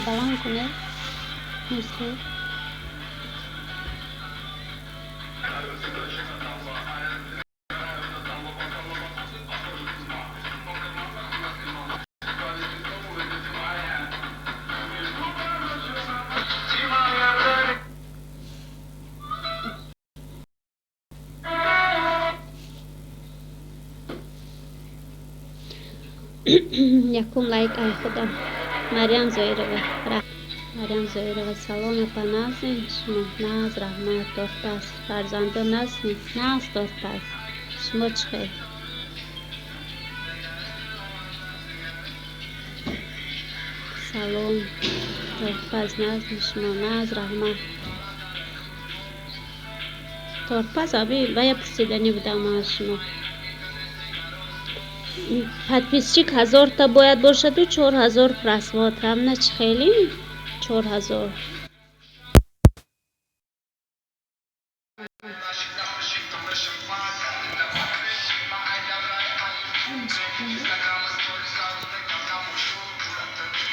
Баланд кунед. Мусли. Якум лайк ай худам. Марьям Зоирова. Марьям Зоирова. Салом, апа, нағзин шумо? Нағз, раҳмат, тортпаз. Фарзандо нағзми? Нағз, тортпаз. Шумо чӣ хел? Салом, тортпаз, нағзми шумо? Нағз, раҳмат. Тортпаз, аби вая пурсиданӣ будам аз шумо. Подписчик 1000-та бояд бошаду 4000 просмотр. Ҳамна чӣ хеле? 4000.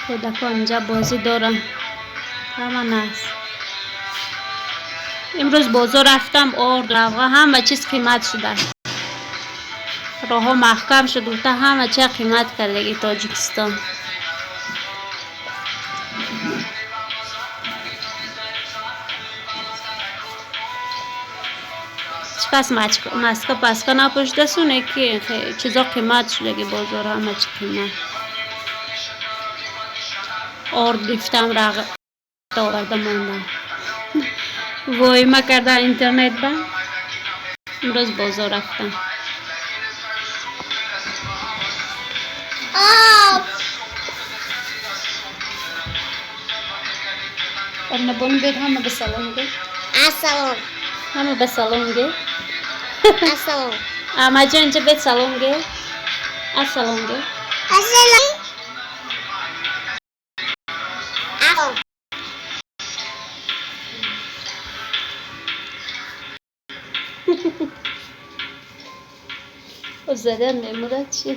Кӯдакон инҷа бозӣ доранд. Ҳама нағз. Имрӯз бозор рафтам, орд, равға, ҳама чиз қимат шудааст. Роҳҳо маҳкам шуд, гуфта ҳама чиз қимат кардаги Тоҷикистон. Ҳеҷ кас маска паска напӯшидасуне ки чизо қимат шудаги бозор, ҳама чи қимат. Орд гирифтам, оварда мондам. Воима карда интернет ба. Имрӯз бозор рафтам. Арнабону бед ҳама ба салом ге. Ассалом. Ҳама ба салом ге. Ассалом. Аҳмадҷон инҷа бед салом ге. Ассалом ге. Ассалом. Ассалом. Задан мемурад чи?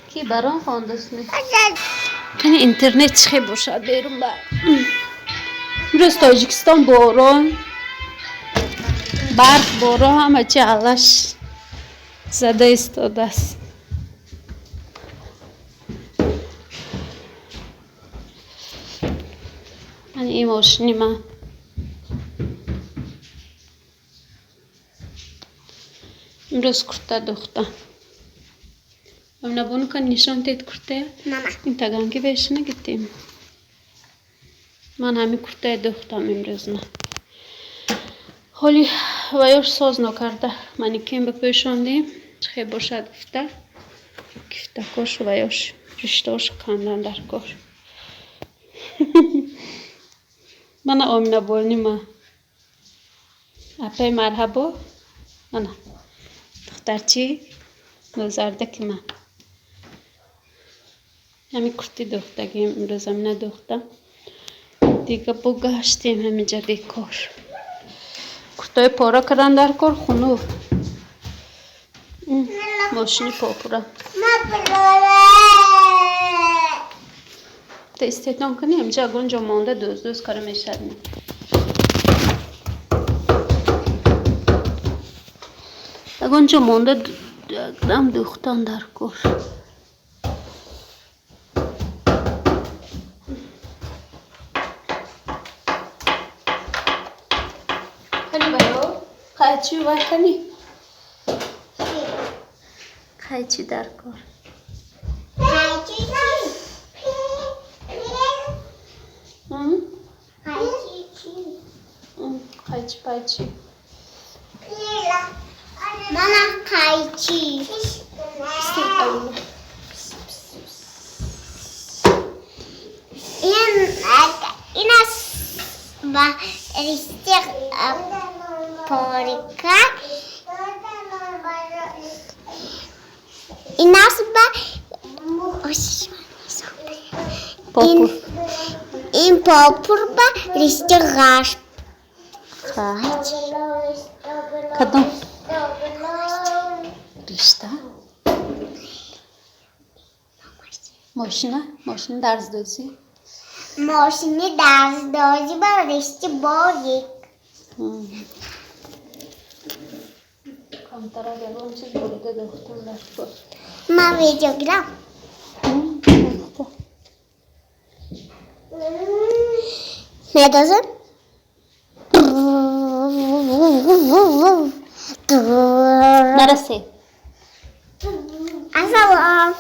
Ки барон хондааст? Кани интернет чӣ хел бошад берун ба? Имрӯз Тоҷикистон борон, барф, борон, ҳама чи аллаш зада истодааст. Ман ин мошини ман. Имрӯз курта духтам. Амнабону кан нишон дед куртая? Мама. Ин таганки беш нагитем. Ман ҳамин куртая духтам имрӯз на. Ҳоли ваёш соз нокарда манекен бипӯшондем. Чӣ хел бошад гуфта. Кифтакош ваёш риштаош кандан дар кор. Мана Оминабони ман. Апай марҳабо. Мана духтарчи нозардаки ман. Ҳамин курти духтагим имрӯз ҳамина духтам. Дига бо гаштем ҳаминҷа бекор. Куртаи пора кардан дар кор хунук. Мошини попура. Та истеҳдом кунӣ ҳаминҷа ягон ҷо монда дӯз дӯз кара мешавад. Ягон ҷо монда якдам духтан дар кор. Кани баё? Қайчи вай кани? Қайчи дар кор. Қайчи пайчи. Мана қайчи. Ин ин ба ристех порика. Инас ба Попур. Ин попур ба ристех ғаш. Кадом? Ришта? Мошина? Мошина дарздӯзӣ? Мошини дарздозӣ ба ришти борик. Камтара ягон чиз бурида дохтам дар кор. Ман видео гирам. Медозам? Нарасе. Ассалом.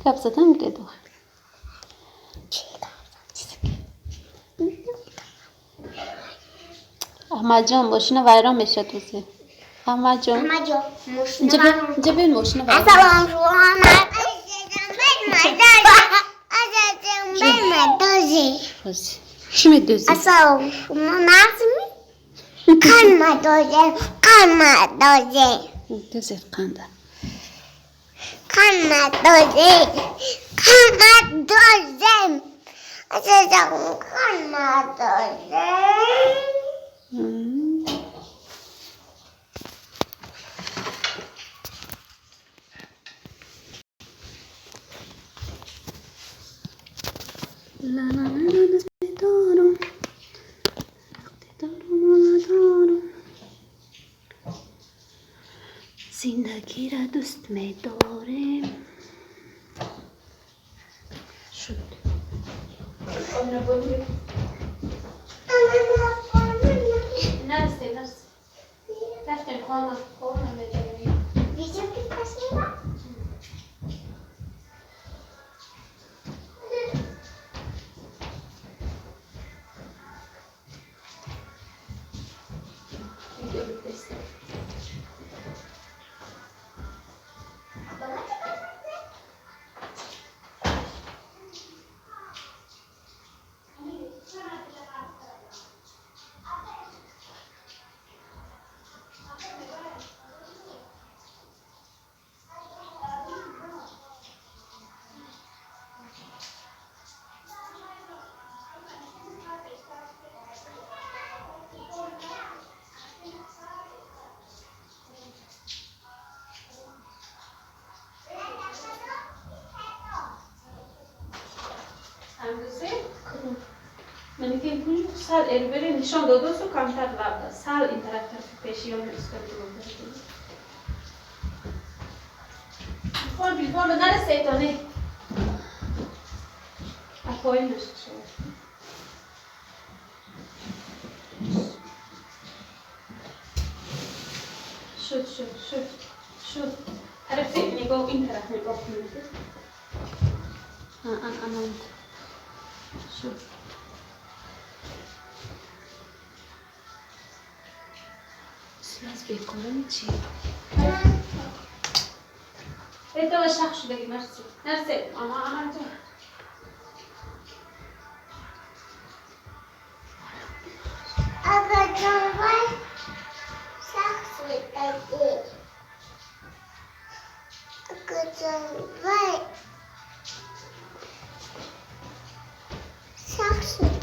Гап задан гиред охир. Аҳмадҷон, мошина вайрон мешавад рӯзе. Аҳмадҷон. Аҳмадҷон, мошина вайрон. Инҷа бибин, мошина вайрон. Ассалом, Чӣ медӯзӣ? Ассалом, шумо нағзми? Қанд мадозем, қанд мадозем. Дӯзед қанда. Қанд мадозем, қанд мадозем. Ассалом, қанд мадозем. ла ла ла ла дорум, дорум, дорум, зиндагиро дӯст медорем. Шуд. Нарасе, нарасе. Рафтем хона, хона медорем. Видео писасима? Видео бипрестем. Манекен кунҷу сал эрбери нишон додосу камтар лабда. Сал ин тараф тарафи пеши ё устади. Телефон, телефон нарасе тоне. А поин нашо. Шуд, шуд, шуд, шуд. Тарафи нигоҳ, ин тараф нигоҳ кунед. А, а, шуд. Аз бекорами чӣ? Это шах шудаги нарсе. Нарсе, ама ама ҷон. Агар ҷонвар шах шудаги. Агар ҷонвар шах шудаги.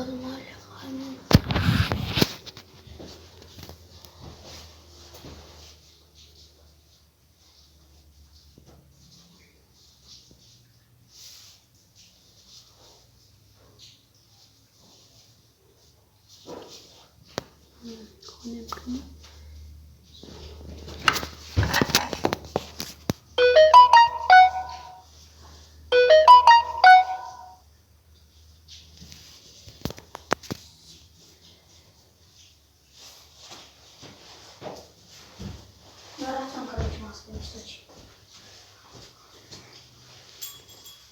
Соз моли хаймон. Хонем кунем.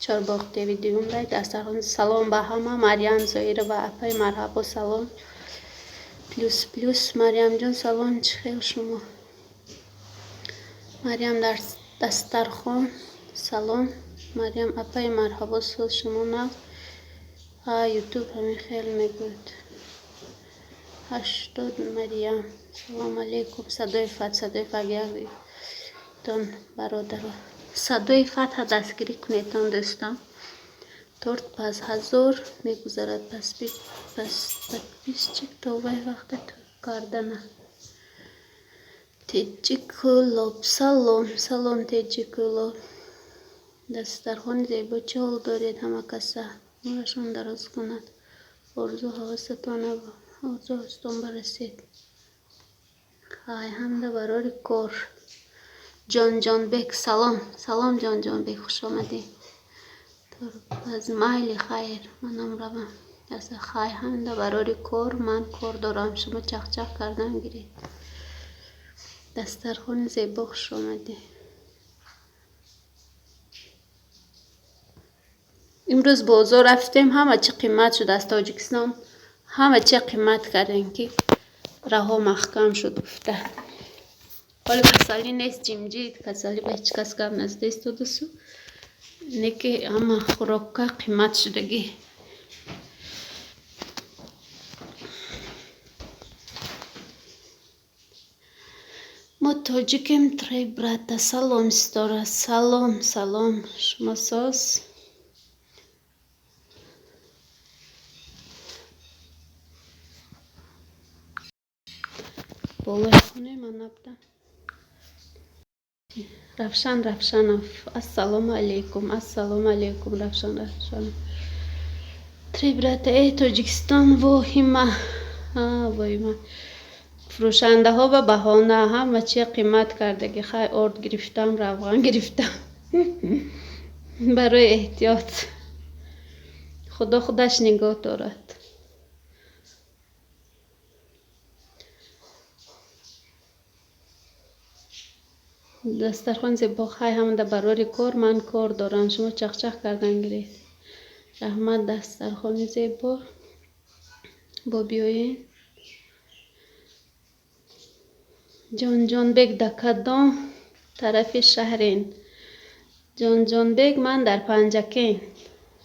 Чорбоғ теви дуюм дай дастархон. Салом ба ҳама. Марьям Зоирова апай марҳабо, салом. Плюс плюс Марьямҷон, салом, чӣ хел шумо? Марьям дар дастархон, салом. Марьям апай марҳабо, соз шумо нав? Ҳа, ютуб ҳамин хел мегӯяд. 80 Марьям, салом алейкум. Садои фат, садои фат якдон бародаро. Садои фатҳа дастгирӣ кунедтон дӯстон. Торт пас 1000 мегузарад, пас подписчик то вай вақта тӯй кардана. Теҷикулоб, салом, салом Теҷикулоб. Дастархони зебо, чӣ ҳол доред ҳама каса? Умрашон дароз кунад. Орзу ҳавасатон барасед. Хай, ҳамда барори кор. Ҷонҷонбек, салом, салом Ҷонҷонбек, хуш омадӣ. Аз майли хайр, манам равам. Хай, ҳамда барори кор, ман кор дорам, шумо чахчах кардан гиред. Дастархони зебо, хуш омадӣ. Имрӯз бозор рафтем, ҳама чӣ қимат шуд аз Тоҷикистон. Ҳама чӣ қимат кардем, ки раҳо маҳкам шуд гуфта. Ҳоло касалӣ нест, ҷимҷид, касалӣ ба ҳеҷ кас гап назада истодасу. Не ки ҳама хӯрокка қимат шудагӣ. Мо тоҷикем, три брата. Салом Ситора, салом, салом. Шумо соз? Болои хонаи ман набудам. Равшан Равшанов, ассалому алейкум, ассалому алейкум, Равшан Равшанов. Три брата, эй Тоҷикистон, воҳима, воҳима. Фурӯшандаҳо ба баҳона ҳама чи қимат кардагӣ. Хай, орд гирифтам, равған гирифтам. Барои эҳтиёт. Худо худаш нигоҳ дорад. Дастархон зебо, хай ҳамада барори кор, ман кор дорам, шумо чахчах кардан гиред. Раҳмат, дастархони зебо. Бо биёед. Ҷонҷонбек, да кадом тарафи шаҳрен? Ҷонҷонбек, ман дар Панҷакент.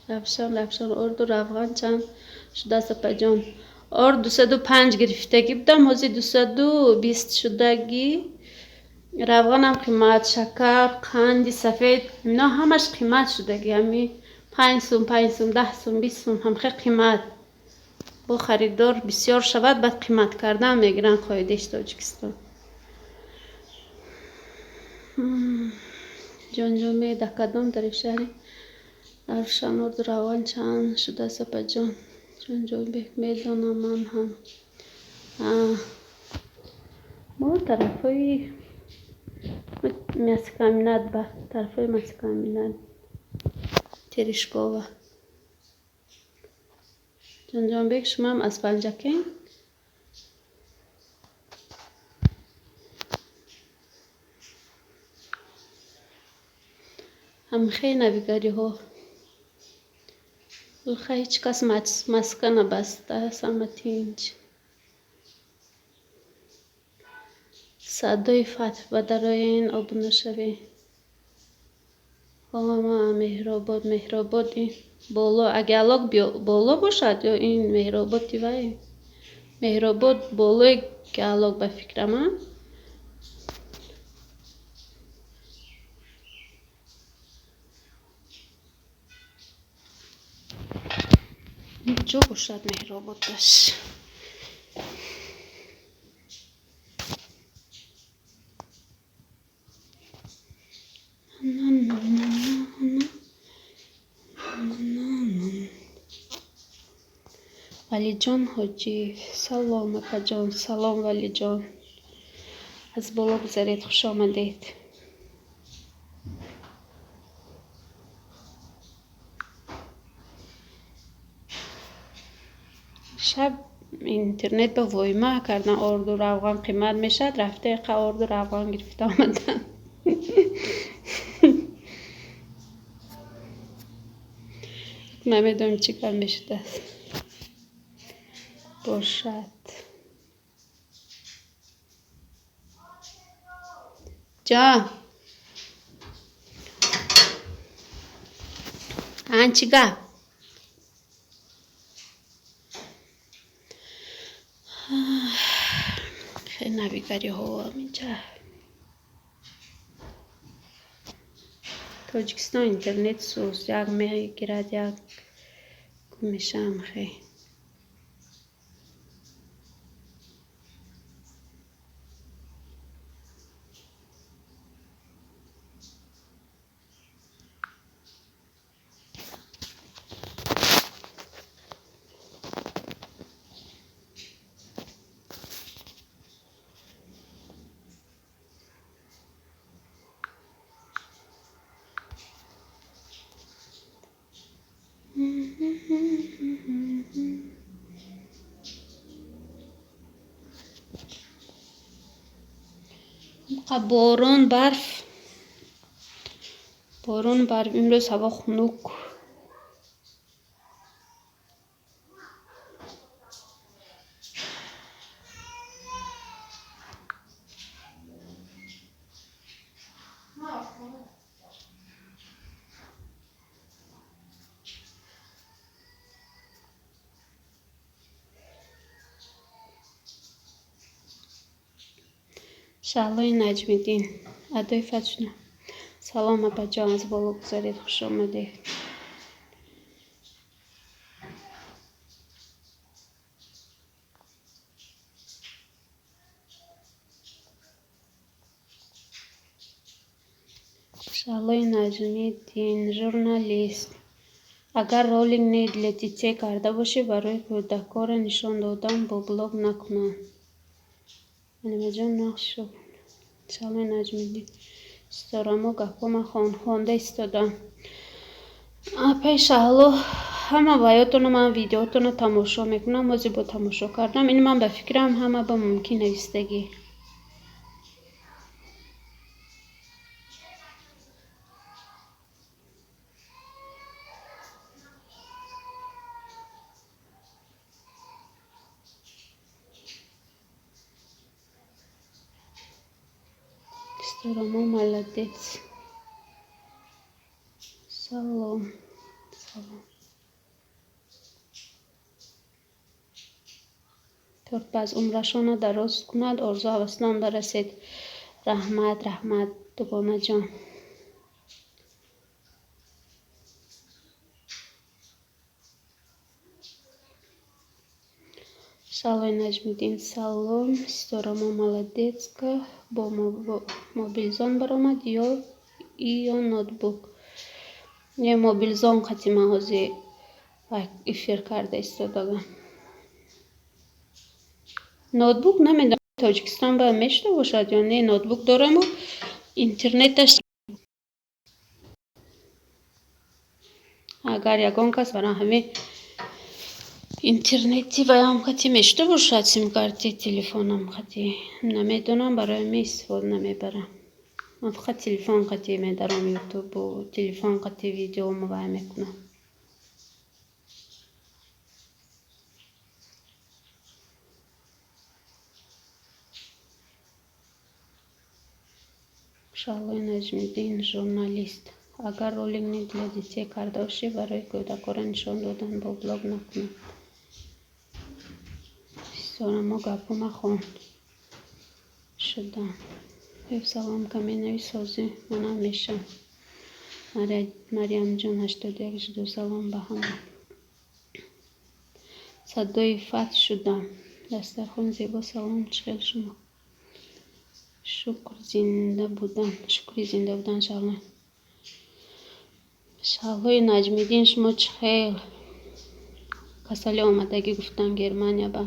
Равшан, Равшан, орду равған чанд шудааст апаҷон? Орд 205 гирифтагӣ будам, ҳозир 220 шудагӣ. Равғанам қимат, шакар, қанди сафед, ино ҳамаш қимат шудагӣ. Ҳами 5 сум, 5 сум, 10 сум, 20 сум ҳамхе қимат. Бо харидор бисёр шавад, баъд қимат кардан мегиранд қоидаи Тоҷикистон. Ҷонҷонбек, дар кадом тарафи шаҳри? Равшан, орду равған чанд шудааст апаҷон? Ҷонҷонбек, медонам ман ҳам. Мо тарафҳои мясокомбинат, ба тарафҳои мясокомбинат Терешкова. Ҷонҷонбек, шумоам аз Панҷакент? Ҳамхе навигариҳо. Ха, ҳеҷ кас маска набастааст, ҳама тинч. Садои фатҳ ба дароен, обуна шавед. Ҳама Меҳробод, Меҳробод ин боло, агар боло бошад ё ин Меҳрободи вай? Меҳробод болои геолог ба фикрам, а? Куҷо бошад Меҳрободаш? Валиҷон Ҳоҷиев. Салом, апаҷон. Салом, Валиҷон. Аз боло гузаред, хуш омадед. Шаб интернет ба войма кардан, орду равған қимат мешавад, рафта яқа орду равған гирифта омадан. Намедонам чӣ кор мешудааст. Бошад. Ҷон. Ан чӣ гап? Хеле навигариҳо инҷа. Тоҷикистон интернет сӯз, як мегирад, як гум мешавам хе. Борон, барф. Борон, барф. Имрӯз ҳаво хунук. Шаҳлои Наҷмиддин. Адои фатшна. Салом, апаҷон, аз боло гузаред, хуш омадед. Шаҳлои Наҷмиддин, журналист. Агар ролик не для детей карда бошӣ, барои кӯдакҳоро нишон додан бо блог накунанд. Алимаҷон нақш шуд. Шаҳлои Наҷмиддин. Ситорамо гапҳо ман хонда истодам. Апаи Шаҳло, ҳама ваётонро ман видеотонро тамошо мекунам, ҳозир бо тамошо кардам. Ин ман ба фикрам ҳама ба мумкин навистагӣ. Ситорамо молодец. Салом. Салом. Тортпаз умрашонро дароз кунад, орзу ҳавасонам барасед. Раҳмат, раҳмат, дугонаҷон. Шаҳлои Наҷмиддин, салом. Ситорамо молодецка. Бо мобилзон баромад ё ноутбук? Не, мобилзон қати ман ҳозир эфир карда истодагам. Ноутбук намедонам Тоҷикистон ба мешуда бошад ё не. Ноутбук дораму интернеташ агар ягон кас барам ҳамин интернети ваям қати мешуда бошад, симкарти телефонам қати намедонам, барои ҳамин истифода намебарам. Ман фақат телефон қати медарам ютубу телефон қати видеомо вай мекунам. Шаҳлои Наҷмиддин, журналист. Агар ролик не для детей карда бошӣ, барои кӯдакҳоро нишон додан бо блог накунанд. Ситорамо гапҳо ман хон шудам. Салом, каме нависозӣ манам мешавам. Марьямҷон 81 жду. Салом ба ҳама. Садои фатҳ шудам. Дастархони зебо. Салом, чӣ хел шумо? Шукр зинда будан. Шукри зинда будан шаҳло. Шаҳлои Наҷмиддин, шумо чӣ хел? Касалӣ омадагӣ гуфтан Германия ба.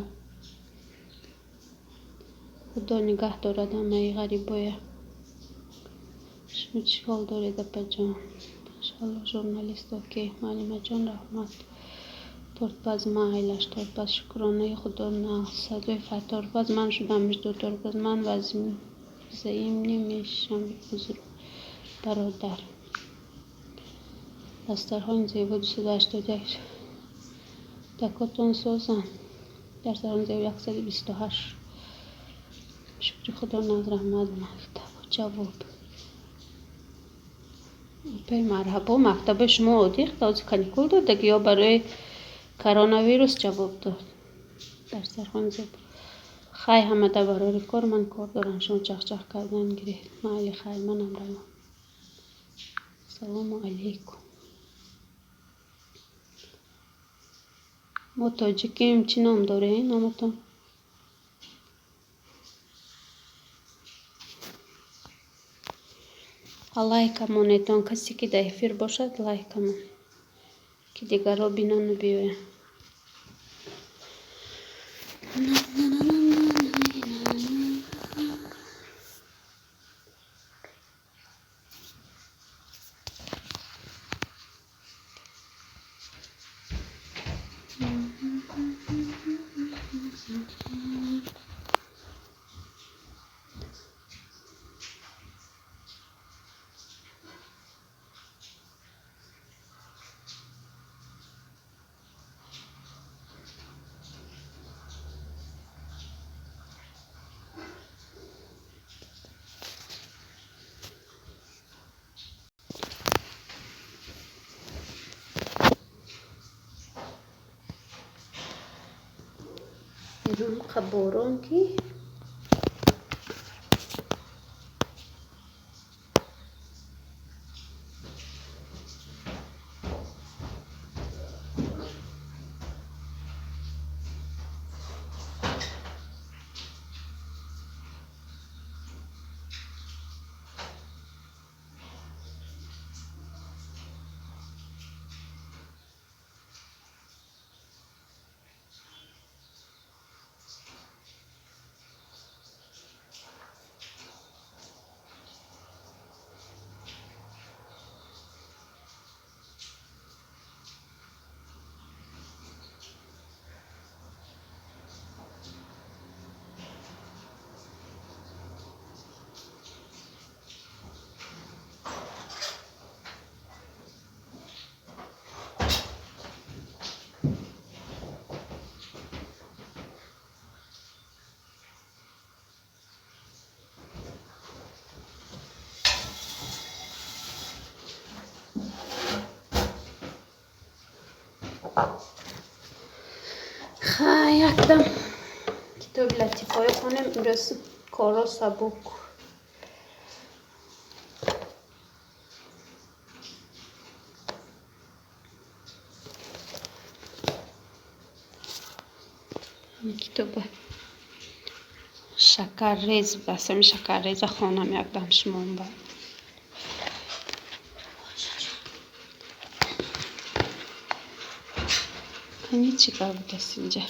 Худо нигаҳ дорад ҳамаи ғарибоя. Шумо чӣ ҳол доред, апаҷон? Шаҳло журналист окей. Муаллимаҷон, раҳмат. Тортпаз майлаш, тортпаз шукронаи худо нағз. Садои фатҳ тортпаз ман шудам жду тортпаз ман вазъим намешам узр бародар. Дастархони зебо 281. Такотон созанд. Дастархони зебо 128. Шукри худо нағз, раҳмат. Мактабо ҷавоб. Апаи марҳабо, мактабои шумо оддӣ ҳозир каникул додаги ё барои коронавирус ҷавоб дод? Дастархони зебо. Хай ҳамада барори кор, ман кор дорам, шумо чахчах кардан гиред. Майли хайр, манам равам. Салому алейкум. Мо тоҷикем, чӣ ном доред номатон? Лайка монедон, касе ки дар эфир бошад, лайка монед, ки дигарро бинану биёянд. Берун борон ки Хай, якдам китоби латифаҳо хонем. Имрӯз корро сабук. Китоба шакаррез будааст. Ҳамин шакарреза хонам якдам шумон ба. Кани чӣ гап будааст инҷа?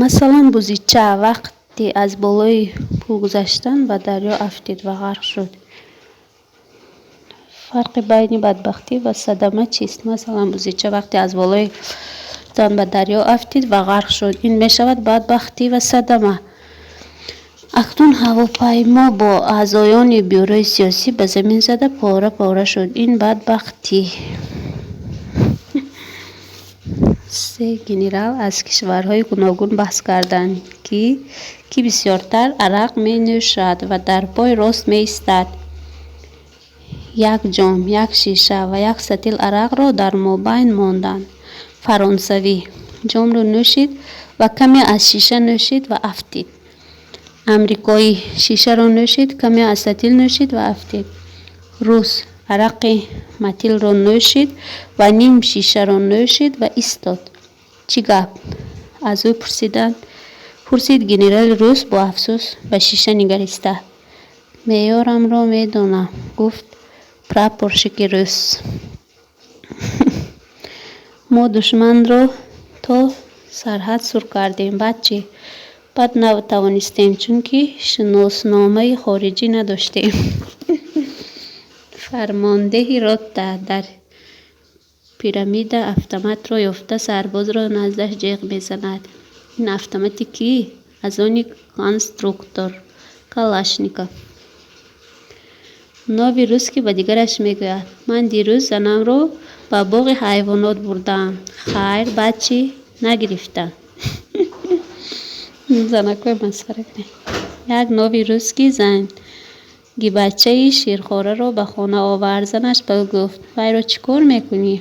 Масалан, бузича вақте аз болои пул гузаштан ба дарё афтид ва ғарқ шуд. Фарқи байни бадбахтӣ ва садама чист? Масалан, бузича вақте аз болои гузаштан ба дарё афтид ва ғарқ шуд. Ин мешавад бадбахтӣ ва садама. Акнун ҳавопаймо бо аъзоёни бюрои сиёсӣ ба замин зада пора пора шуд. Ин бадбахтӣ. Се генерал аз кишварҳои гуногун баҳс карданд, ки кӣ бисёртар арақ менӯшад ва дар пой рост меистад. Як ҷом, як шиша ва як сатил арақро дар мобайн монданд. Фаронсавӣ ҷомро нӯшид ва каме аз шиша нӯшид ва афтид. Амрикоӣ шишаро нӯшид, каме аз сатил нӯшид ва афтид. Рус Арақи матилро нӯшид ва ним шишаро нӯшид ва истод. Чӣ гап? Аз ӯ пурсиданд. Пурсид генерали рус бо афсӯс ба шиша нигариста. Меъёрамро медонам, гуфт прапорщики рус. Мо душманро то сарҳад сур кардем. Баъд чӣ? Баъд натавонистем, чунки шиносномаи хориҷӣ надоштем. Фармондеҳи рота дар пирамида автоматро ёфта сарбозро наздаш ҷеғ мезанад. Ин автомати кӣ? Аз они конструктор Калашников. Нови русский ба дигараш мегӯяд: ман дирӯз занамро ба боғи ҳайвонот бурдаам. Хайр, баъд чӣ? Нагирифтам. Занакҳои масхара кунед. Як нови русский зангибачаи ширхораро ба хона овард. Занаш ба ӯ гуфт: вайро чӣ кор мекунӣ?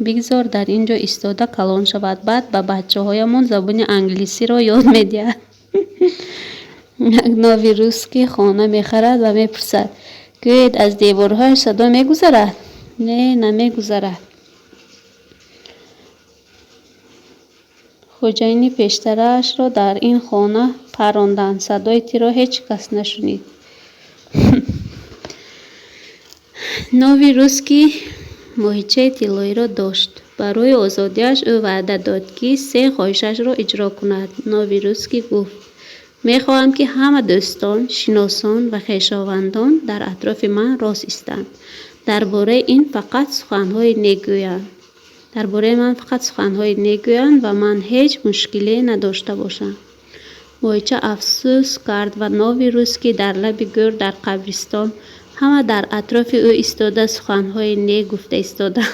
Бигзор дар ин ҷо истода калон шавад, баъд ба бачаҳоямон забони англисиро ёд медиҳад. Як нови русский хона мехарад ва мепурсад: гӯед, аз деворҳояш садо мегузарад? Не, намегузарад. Хоҷаини пештараашро дар ин хона паронданд. Садои тирро ҳеҷ кас нашунид. Нови русский моҳичаи тиллоиро дошт. Барои озодиаш ӯ ваъда дод, ки се хоҳишашро иҷро кунад. Нови русский гуфт: мехоҳам, ки ҳама дӯстон, шиносон ва хешовандон дар атрофи ман рост истанд. Дар бораи ин фақат суханҳои нек гӯянд. Дар бораи ман фақат суханҳои нек гӯянд ва ман ҳеҷ мушкиле надошта бошам. Моҳича афсӯс кард ва нови русский дар лаби гӯр дар қабристон ҳама дар атрофи ӯ истода суханҳои нек гуфта истоданд.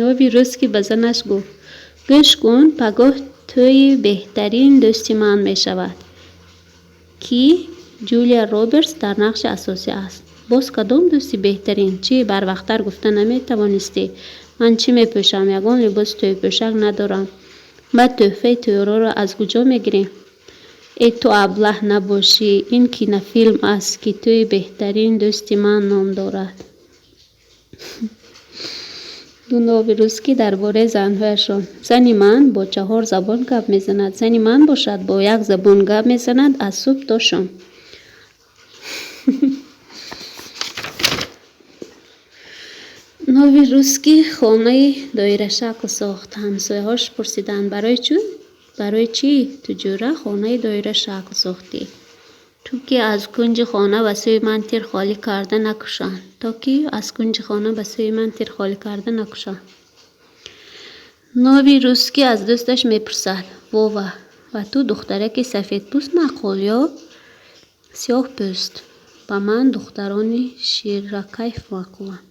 Нови русский ба занаш гуфт: гӯш кун, пагоҳ тӯйи беҳтарин дӯсти ман мешавад, ки Ҷулия Робертс дар нақши асосӣ аст. Боз кадом дӯсти беҳтарин? Чӣ, барвақттар гуфта наметавонистӣ? Ман чӣ мепӯшам? Ягон либоси тӯйпӯшак надорам. Баъд тӯҳфаи тӯйроро аз куҷо мегирем? Э, ту аблаҳ набошӣ, ин кинофилм аст, ки тӯи беҳтарин дӯсти ман ном дорад. Ду нови русский дар бораи занҳояшон. Зани ман бо 4 забон гап мезанад. Зани ман бошад бо як забон гап мезанад аз субҳ то шом. Нови русский хонаи доирашакл сохт. Ҳамсояҳош пурсиданд: барои чӣ ту ҷӯра хонаи доирашакл сохтӣ? То ки аз кунҷи хона ба сӯи ман тир холӣ карда накушанд. То ки аз кунҷи хона ба сӯи ман тир холӣ карда накушанд. Нови русский аз дӯсташ мепурсад: Вова, ба ту духтараки сафедпӯст маъқул ё сиёҳпӯст? Ба ман духтарони ширакайф маъқуланд.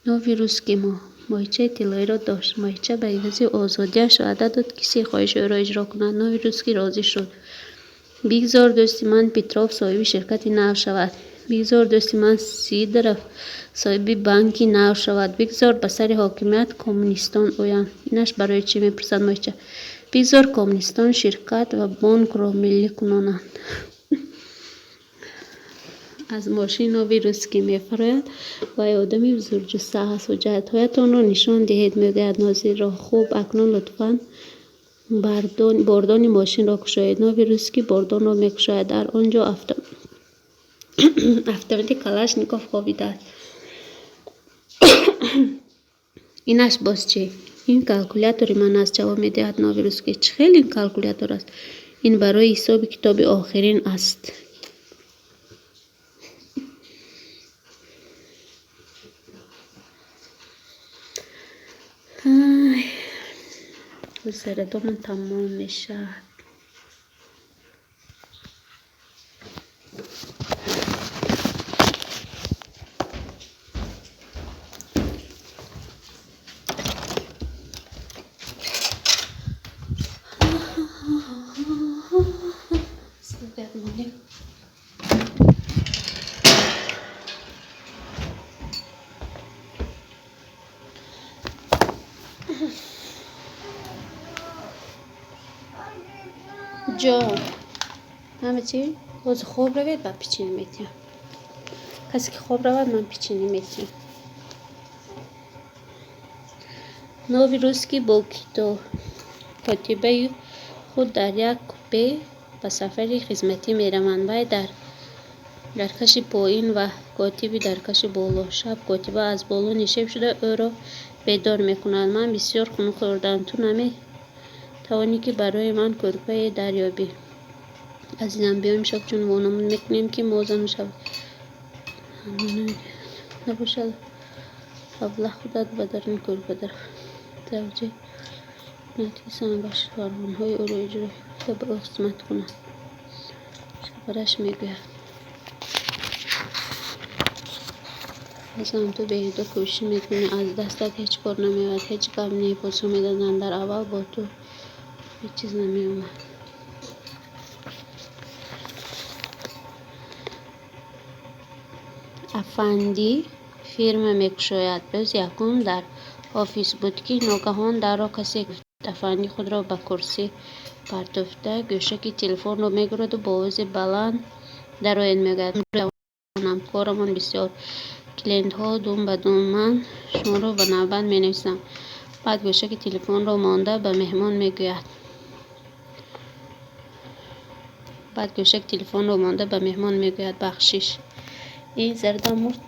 Нови русский мо моҳичаи тиллоиро дошт. Моҳича ба ивази озодиаш ваъда дод, ки се хоҳиши ӯро иҷро кунад. Нови русский розӣ шуд. Бигзор дӯсти ман Петров соҳиби ширкати нав шавад. Бигзор дӯсти ман Сидоров соҳиби банки нав шавад. Бигзор ба сари ҳокимият коммунистон оянд. Инаш барои чӣ? Мепурсад моҳича. Бигзор коммунистон ширкат ва бонкро миллӣ кунонанд. Аз мошин нови русский мефарояд вай одами бузургҷусса аст. Ҳуҷҷатҳоятонро нишон диҳед, мегӯяд нозирро. Хуб, акнун лутфан бордони мошинро кушоед. Нови русский бордонро мекушояд. Дар он ҷо автомати Калашников хобидааст. Инаш боз чӣ? Ин калкулятори ман аст, ҷавоб медиҳад нови русский. Чӣ хел ин калкулятор аст? Ин барои ҳисоби китоби охирин аст. Зарадомон тамом мешавад. Ҷон, ҳама чӣ? Ҳозир хоб равед, ба печенье метиҳам. Касе ки хоб равад, ман печенье метиҳам. Новый русский бо котибаи худ дар як купе ба сафари хизматӣ мераванд. Вай дар даркаши поин ва котиби даркаши боло. Шаб котиба аз боло нишеб шуда ӯро бедор мекунад. Ман бисёр хунук хӯрдам. Ту наметавонӣ, ки барои ман кӯрпае дарёбӣ? Азизам, биё, имшаб чун вонамуд мекунем, ки мо зану шавҳар набошад, абла, худат ба даруни кӯрпа дар завҷа кунад, ки зан фармонҳои ӯро иҷро карда ба ӯ хизмат кунад. Шавҳараш мегӯяд: Азизам, ту беҳуда кӯшиш мекунӣ, аз дастат ҳеҷ кор намеояд. Ҳеҷ гап не, посух медод. Дар аввал бо ту ҳеҷ чиз намеомад. Афандӣ фирма мекушояд. Рӯзи якум дар офис буд, ки ногаҳон дарро касе кӯфт. Афандӣ худро ба курсӣ партофта, гӯшаки телефонро мегираду бо овози баланд дароед мегӯяд. Имрӯз корамон бисёр, клиентҳо дум ба дум, ман шуморо ба навбат менависам. Баъд гӯшаки телефонро монда ба меҳмон мегӯяд. Баъд гӯшаки телефонро монда ба меҳмон мегӯяд: бахшиш. И зарда мурд.